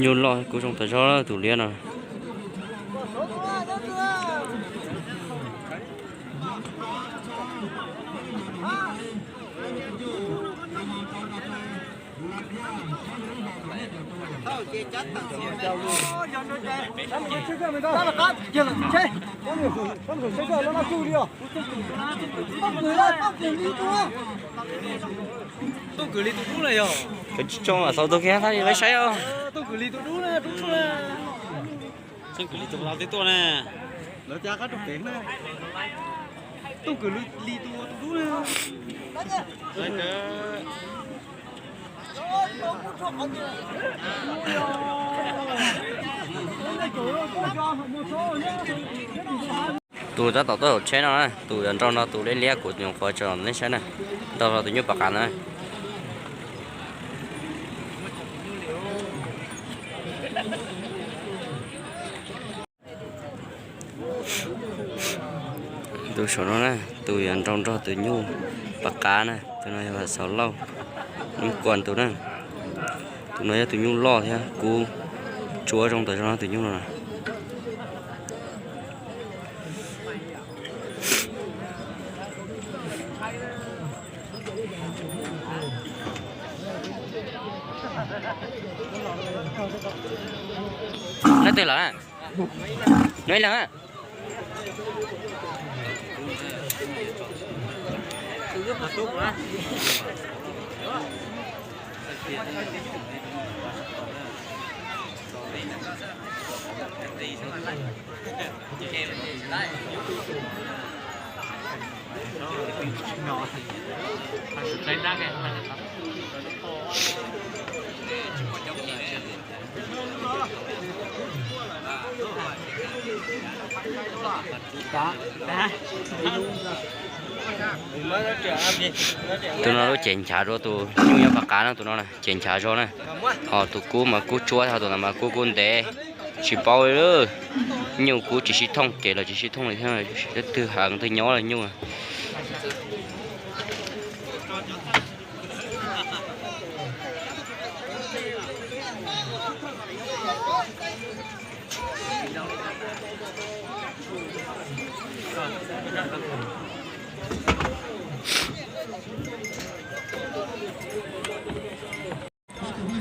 Nyuj loj kub zoo tas zog tus liab no. Tuj kwv li tus dub na yog. Koj tsis tsoo mas xaus tus kiag thab li lawv saib os. Tuj kwv li tus dub na, dub tshua. Tuj kwv li tus dub na. Lawv cab qab rau pem na. Tuj kwv li tus dub na. Tus tab tom tuaj hauv tsheb no na, tus yuav nrau no tus liab liab kuv nyuam qhuav tso nej saib na, nrau no tus nyuj pas qav na. Tus saum no na, tus yuav nrau nrog tus nyuj pas qav na, tus no yog Vam Xauv Lauj, Nab Kuas tus na. Tus no yog tus nyuj loj thiab kub tsuab zoo tas zog tus nyuj no na. Leej twg lawm? Neb leeg a. Tus no lub cev nchav dua tus nyuj nyob pas qav no, tus no na cev nchav zog na. Ho tus kub mas kub tsuab, ho tus no mas kub kub ntev. Tsis paub li, nyuj kub tsis sib thooj, kev los tsis sib thooj li thiab, twg heev twg nyob li nyuj.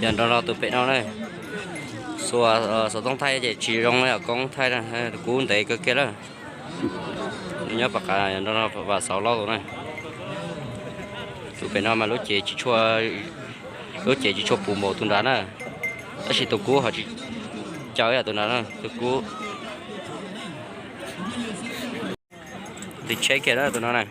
Yog nrog no tus pem no na, xuas xov tooj thaij ces tsis zoo li yom, koob thaij na, kub ntev kawg kiag lawm. Nyob pas qav yog nrog no Vam Xauv Lauj tus na. Tus pem no mas lub cev tsis tshua, lub cev tsis tshua puv npaum tus nrad na, tab sis tus kub ho tsis caw ib yam tus nrad na, tus kub. Tus tsheb kiag na tus no na.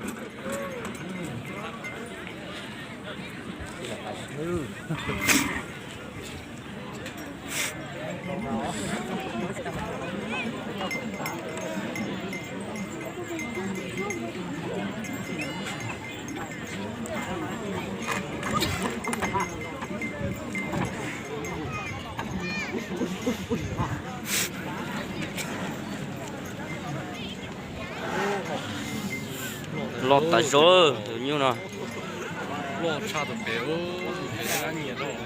Loj tas zog tus nyuj no. Loj tshaj tus pem, tus pem dab nyiam loj.